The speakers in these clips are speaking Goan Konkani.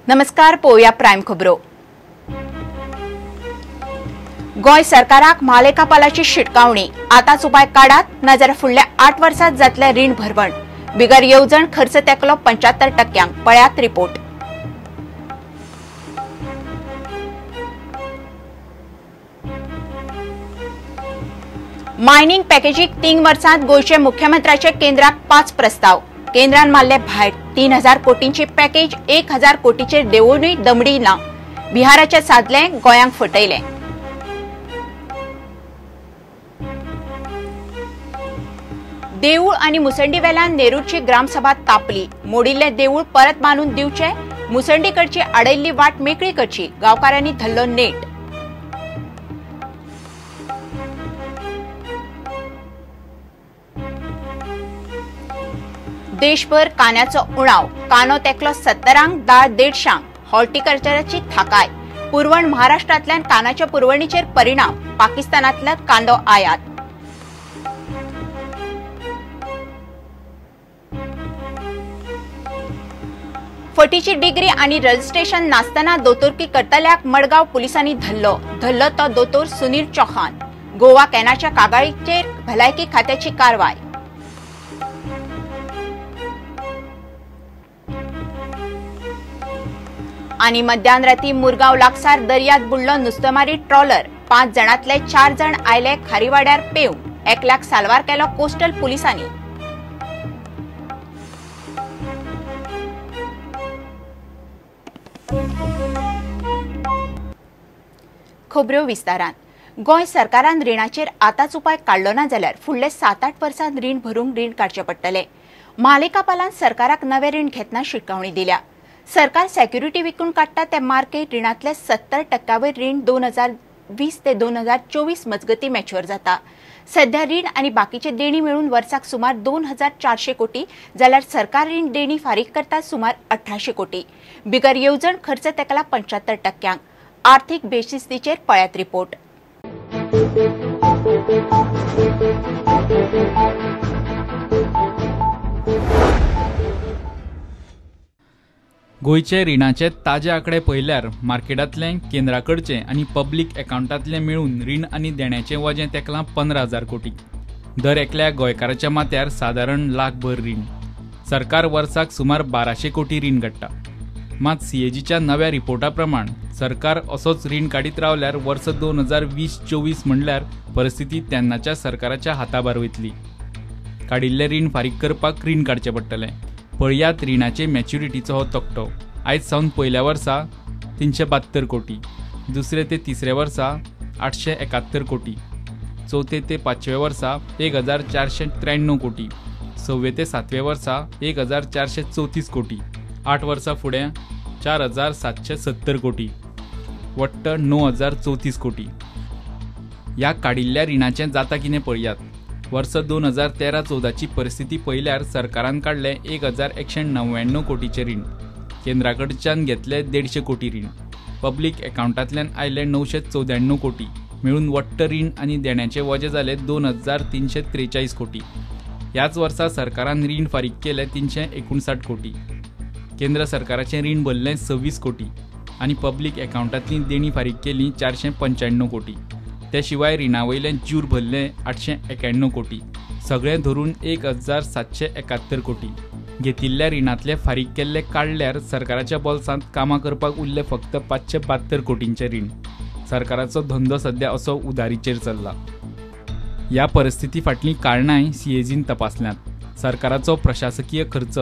नमस्कार, पळोवया प्रायम खबरो. गोंय सरकाराक म्हालेखापालाची शिटकावणी, आतांच उपाय काडात नाजाल्यार फुडल्या 8 वर्सांत जातलें रीण भरवण. बिगर येवजण खर्च तेकलो 75%. पळयात रिपोर्ट. मायनिंग पॅकेजीक 3 वर्सांत गोंयचे मुख्यमंत्र्याचे केंद्राक 5 प्रस्ताव. केंद्रान मारले भायर. 3000 कोटींची पॅकेज 1000 कोटीचेर देवूनय दमडी ना. बिहाराचे सादले गोंयांक फटयले. देऊळ आनी मुसंडी वेल्यान नेरूरची ग्रामसभा तापली. मोडिल्लें देऊळ परत बांदून दिवचे, मुसंडीकडची आडयल्ली वाट मेकळी करची, गांवकारांनी धरलो नेट. देशभर कांद्याचो उणाव, कांदो तेकलो 70, दाळ 150. हॉर्टिकल्चराची थाकाय. पुरवण महाराष्ट्रांतल्यान कांद्याच्या पुरवणीचेर परिणाम. पाकिस्तानांतल्या कांदो आयात. फटीची डिग्री आनी रजिस्ट्रेशन नासतना दोतोरकी करतल्याक मडगांव पुलिसांनी धरलो. धरलो तो दोतोर सुनील चौहान. गोवा कॅनाच्या कागाळीचेर भलायकी खात्याची कारवाय. आनी मध्यान राती मुरगांव लागसार दर्यात बुडलो नुस्तेमारी ट्रॉलर. 5 जाणांतले 4 जाण आयले खारीवाड्यार पेवन. एकल्याक साल्वार केलो कोस्टल पुलिसांनी. खबऱ्यो विस्तारान. गोंय सरकारान रिणाचेर आतांच उपाय काडलो ना जाल्यार फुडले 7-8 वर्सांत रीण भरूंक रीण काडचें पडटलें. म्हालेखापालान सरकाराक नवें रीण घेतना शिटकावणी दिल्या. सरकार सेक्युरिटी विकून काडटा ते मार्केट रिणांतले 70% वयर रीण 2020 ते 2024 मजगती मॅच्युअर जाता. सध्या रीण आनी बाकीचे देणी मेळून वर्साक सुमार 2400 कोटी जाल्यार सरकार रीण देणी फारीक करता सुमार 1800 कोटी. बिगर येवजण खर्च तेकला 75%. आर्थिक बेशिस्तीचेर पळयात रिपोर्ट. गोंयचे रिणाचे ताजे आंकडे पळयल्यार मार्केटांतलें, केंद्राकडचें आनी पब्लीक एकावंटांतलें मेळून रीण आनी देण्याचें वजें तेकलां 15,000 कोटी. दर एकल्या गोंयकाराच्या माथ्यार सादारण लाखभर रीण. सरकार वर्साक सुमार 1200 कोटी रीण काडटा. मात सीएजीच्या नव्या रिपोर्टा प्रमाण सरकार असोच रीण काडीत रावल्यार वर्स 2020-24 म्हणल्यार परिस्थिती तेन्नाच्या सरकाराच्या हाताभार वयतली. काडिल्लें रीण फारीक करपाक रीण काडचें पडटलें. पळयात रिणाचे मॅच्युरिटीचो हो तकटो. आयज सावन पयल्या वर्सा 372 कोटी, दुसरे ते तिसऱ्या वर्सा 871 कोटी, चवथे ते पांचव्या वर्सा 1493 कोटी, सव्वे ते सातव्या वर्सा 1434 कोटी, 8 वर्सां फुडें 4770 कोटी, वट्ट 9034 कोटी. ह्या काडिल्ल्या रिणाचें जाता कितें पळयात. वर्स 2013-14ची परिस्थिती पळयल्यार सरकारान काडलें 1199 कोटीचें रीण, केंद्राकडच्यान घेतलें 150 कोटी रीण, पब्लीक एकावंटांतल्यान आयलें 994 कोटी, मेळून वट्ट रीण आनी देण्याचें वजें जालें 2343 कोटी. ह्याच वर्सा सरकारान रीण फारीक केलें 359 कोटी, केंद्र सरकाराचें रीण भरलें 26 कोटी आनी पब्लीक एकावंटांतली देणी फारीक केली 495 कोटी. ते शिवाय रिणा वयलें ज्यूर भरलें 891 कोटी, सगळें धरून 1771 कोटी. घेतिल्ल्या रिणांतले फारीक केल्ले काडल्यार सरकाराच्या बोल्सांत कामां करपाक उरलें फक्त 572 कोटींचें रीण. सरकाराचो धंदो सद्या असो उदारीचेर चल्ला. ह्या परिस्थिती फाटलीं कारणांय सीएजीन तपासल्यांत. सरकाराचो प्रशासकीय खर्च,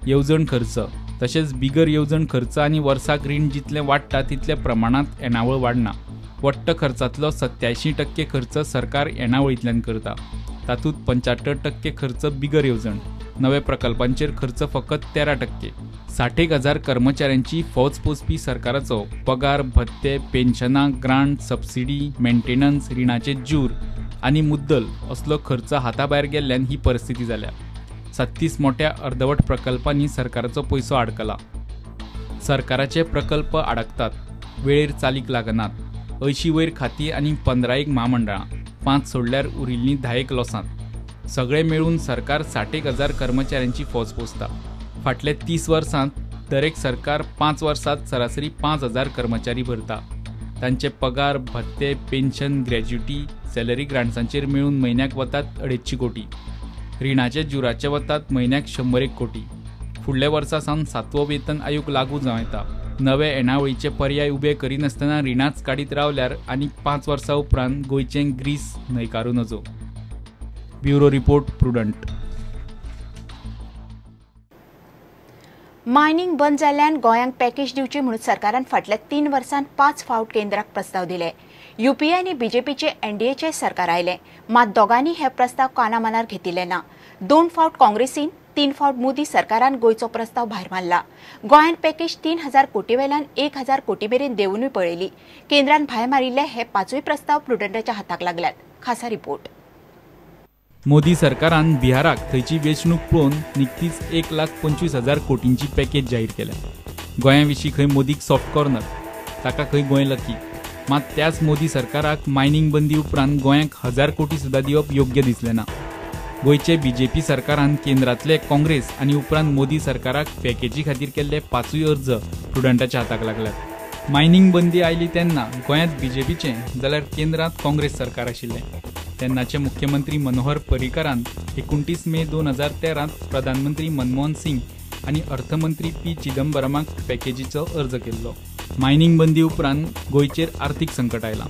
येवजण खर्च तशेंच बिगर येवजण खर्च आनी वर्साक रीण जितलें वाडटा तितल्या प्रमाणांत येणावळ वाडना. वट्ट खर्चांतलो 87% खर्च सरकार येणावळींतल्यान करता. तातूंत 75% खर्च बिगर येवजण, नवे प्रकल्पांचेर खर्च फकत 13%. 60,000 कर्मचाऱ्यांची फौज पोसपी सरकाराचो पगार, भत्ते, पेन्शनां, ग्रांट, सबसिडी, मेंटेनन्स, रिणाचे ज्यूर आनी मुद्दल असलो खर्च हाताभायर गेल्ल्यान ही परिस्थिती जाल्या. 37 मोठ्या अर्दवट प्रकल्पांनी सरकाराचो पयसो आडकला. सरकाराचे प्रकल्प आडकतात, वेळेर चालीक लागनात. 80 वयर खातीं आनी 15 म्हामंडळां, 5 सोडल्यार उरिल्लीं 10लॉसांत. सगळे मेळून सरकार 60,000 कर्मचाऱ्यांची फौज पोसता. फाटले 30 वर्सांत दरेक सरकार 5 वर्सांत सरासरी 5,000 कर्मचारी भरता. तांचे पगार, भत्ते, पेन्शन, ग्रॅज्युटी, सॅलरी ग्रांट्सांचेर मेळून म्हयन्याक वतात 250 कोटी. रिणाचे जुराचे वतात म्हयन्याक 101 कोटी. फुडल्या वर्सा सावन 7वो वेतन आयोग लागू जावं येता. नवे येणावळीचे पर्याय उबे करिनासतना रिणांच काडीत रावल्यार आनीक 5 वर्सां उपरांत गोंयचें ग्रीस न्हयकारूं नजो. Bureau report, Prudent. Mining बंद जाल्ल्यान गोंयांक पॅकेज दिवची म्हणून सरकारान फाटल्या 3 वर्सांत 5 फावट केंद्राक प्रस्ताव दिले. युपीए आनी बीजेपीचे एनडीएचे सरकार आयले, मात दोगांनी हे प्रस्ताव कानामनार घेतिल्ले ना. 2 फावट काँग्रेसीन, 3 फावट मोदी सरकारान गोंयचो प्रस्ताव भायर मारला. गोंयान पॅकेज 3,000 कोटी वेल्यान 1,000 कोटी मेरेन देंवूनय पळयली. केंद्रान भायर मारिल्ले हे 5 प्रस्ताव प्रुडंटाच्या हाताक लागल्यात. खासा रिपोर्ट. मोदी सरकारान बिहाराक थंयची वेंचणूक पळोवन निकतीच 1,25,000 कोटींची पॅकेज जाहीर केल्या. गोंया विशीं खंय मोदीक सॉफ्ट कॉर्नर, ताका खंय गोंय लकी. मात त्याच मोदी सरकाराक मायनिंग बंदी उपरांत गोंयांक 1,000 कोटी सुद्दां दिवप योग्य दिसलें ना. गोंयचे बीजेपी सरकारान केंद्रांतले काँग्रेस आनी उपरांत मोदी सरकाराक पॅकेजी खातीर केल्ले 5 अर्ज प्रुडंटाच्या हाताक लागल्यात. मायनिंग बंदी आयली तेन्ना गोंयांत बीजेपीचें जाल्यार केंद्रांत काँग्रेस सरकार आशिल्लें. तेन्नाचे मुख्यमंत्री मनोहर पर्रीकारान 29 मे 2013 प्रधानमंत्री मनमोहन सिंग आनी अर्थमंत्री पी चिदंबरमाक पॅकेजीचो अर्ज केल्लो. मायनिंग बंदी उपरांत गोंयचेर आर्थीक संकट आयलां.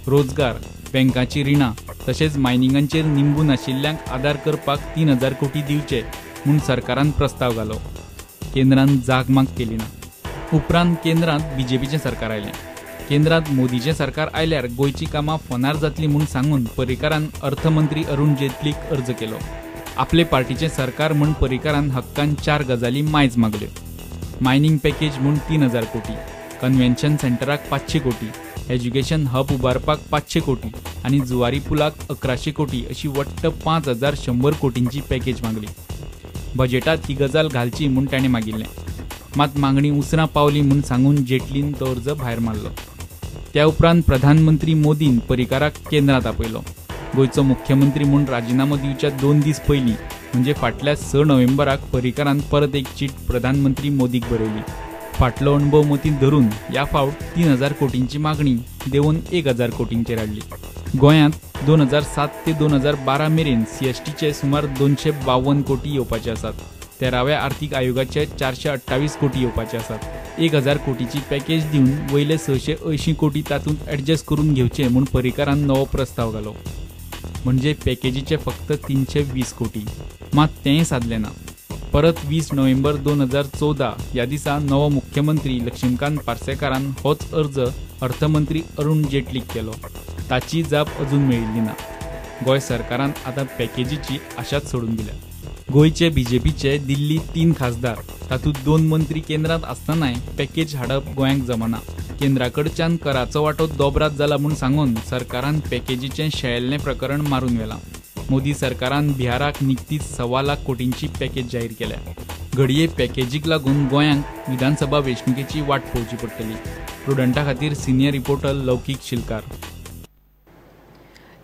रोजगार, बँकांची रिणां तशेंच मायनिंगांचेर निंबून आशिल्ल्यांक आदार करपाक 3,000 कोटी दिवचे म्हूण सरकारान प्रस्ताव घालो. केंद्रान जागमाग केली ना. उपरांत केंद्रांत बीजेपीचें सरकार आयलें. केंद्रांत मोदीचें सरकार आयल्यार गोंयची कामां फोनार जातली म्हूण सांगून पर्रीकारान अर्थमंत्री अरुण जेटलीक अर्ज केलो. आपले पार्टीचें सरकार म्हूण पर्रीकारान हक्कान 4 गजाली मायज मागल्यो. मायनिंग पॅकेज म्हूण 3,000 कोटी, कन्व्हेन्शन सेंटराक 500 कोटी, एज्युकेशन हब उबारपाक 500 कोटी आनी जुवारी पुलाक 1,100 कोटी अशी वट्ट 5,100 कोटींची पॅकेज मागली. बजेटात ही गजाल घालची म्हूण ताणें मागिल्लें, मात मागणी उसरां पावली म्हूण सांगून जेटलीन तो अर्ज भायर मारलो. त्या उपरांत प्रधानमंत्री मोदीन पर्रीकाराक केंद्रांत आपयलो. गोंयचो मुख्यमंत्री म्हूण राजिनामो दिवच्या 2 दीस पयलीं म्हणजे फाटल्या 6 नोव्हेंबराक पर्रीकारान परत एक चीट प्रधानमंत्री मोदीक बरयली. फाटलो अणभव मतींत धरून ह्या फावट 3,000 कोटींची मागणी देंवोवन 1,000 कोटींचेर हाडली. गोंयांत 2007 ते 2012 मेरेन सीएसटीचे सुमार 252 कोटी येवपाचे आसात. 13व्या आर्थीक आयोगाचे 428 कोटी येवपाचे आसात. 1,000 कोटीची पॅकेज दिवन वयले 680 कोटी तातूंत ॲडजस्ट करून घेवचे म्हूण पर्रीकारान नवो प्रस्ताव घालो. म्हणजे पॅकेजीचे फक्त 320 कोटी. मात तेंय सादलें ना. परत 20 नोव्हेंबर 2014 ह्या दिसा नवो मुख्यमंत्री लक्ष्मीकांत पार्सेकारान होच अर्ज अर्थमंत्री अरुण जेटलीक केलो. ताची जाप अजून मेळिल्ली ना. गोंय सरकारान आतां पॅकेजीची आशाच सोडून दिल्या. गोंयचे बीजेपीचे दिल्ली 3 खासदार, तातूंत 2 मंत्री केंद्रांत आसतनाय पॅकेज हाडप गोंयांक जमना. केंद्राकडच्यान कराचो वांटो दोबरात जाला म्हूण सांगून सरकारान पॅकेजीचें शेळेल्लें प्रकरण मारून व्हेलां. मोदी सरकारान बिहाराक निकतीच 1.25 लाख कोटींची पॅकेज जाहीर केल्या. घडये पॅकेजीक लागून गोंयांक विधानसभा वेंचणुकेची वाट पळोवची पडटली. प्रुडंटा खातीर सिनियर रिपोर्टर लौकीक शिलकार.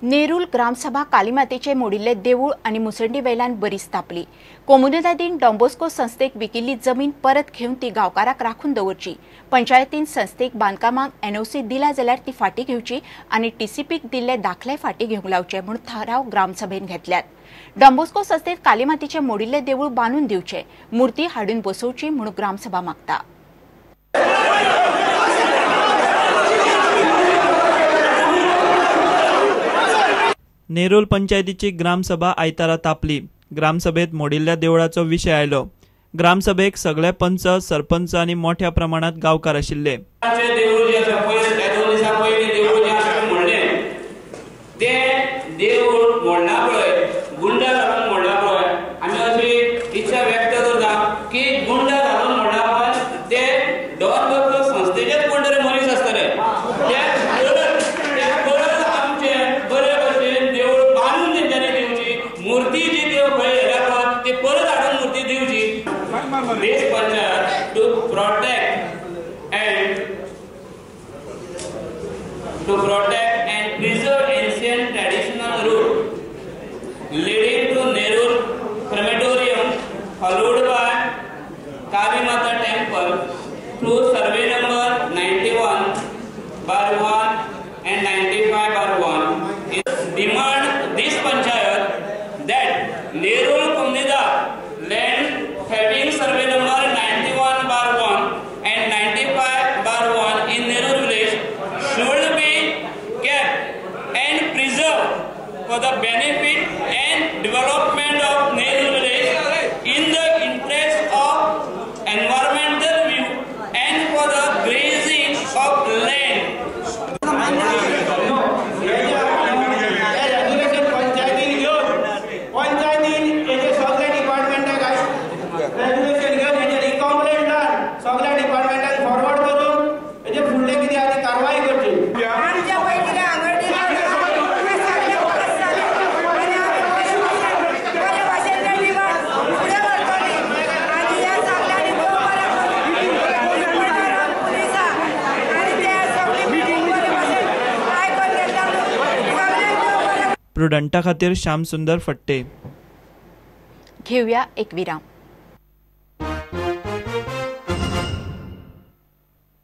नेरूल ग्रामसभा कालीमातेचे मोडिल्ले देवूळ आनी मुसंडी वेल्यान बरीच तापली. कोमुनिदादीन डॉन बॉस्को संस्थेक विकिल्ली जमीन परत घेवन ती गांवकाराक राखून दवरची. पंचायतीन संस्थेक बांदकामाक एनओसी दिला जाल्यार ती फाटी घेवची आनी टीसीपीक दिल्ले दाखले फाटी घेवंक लावचे म्हूण थाराव ग्रामसभेन घेतल्यात. डॉन बॉस्को संस्थेत कालीमातेचे मोडिल्ले देवूळ बांदून दिवचे, मूर्ती हाडून बसोवची म्हूण ग्रामसभा मागता. नेरूल पंचायतीची ग्रामसभा आयतारा तापली. ग्रामसभेत मोडिल्ल्या देवळाचो विशय आयलो. ग्रामसभेक सगळे पंच, सरपंच आनी मोठ्या प्रमाणात गांवकार आशिल्ले. This panchayat to protect and preserve ancient traditional route leading to Nerul crematorium, followed by Kali Mata temple. through survey number 91/1 and 95/1 demand this panchayat that Nerul Comunidade land having survey number 91/1 and 95/1 in Nerul village should be kept and preserved for the benefit and development of Nerul village in the interest of environmental view and for the grazing of land. प्रुडंटा खातीर श्याम सुंदर फट्टे. घेऊया एक विराम.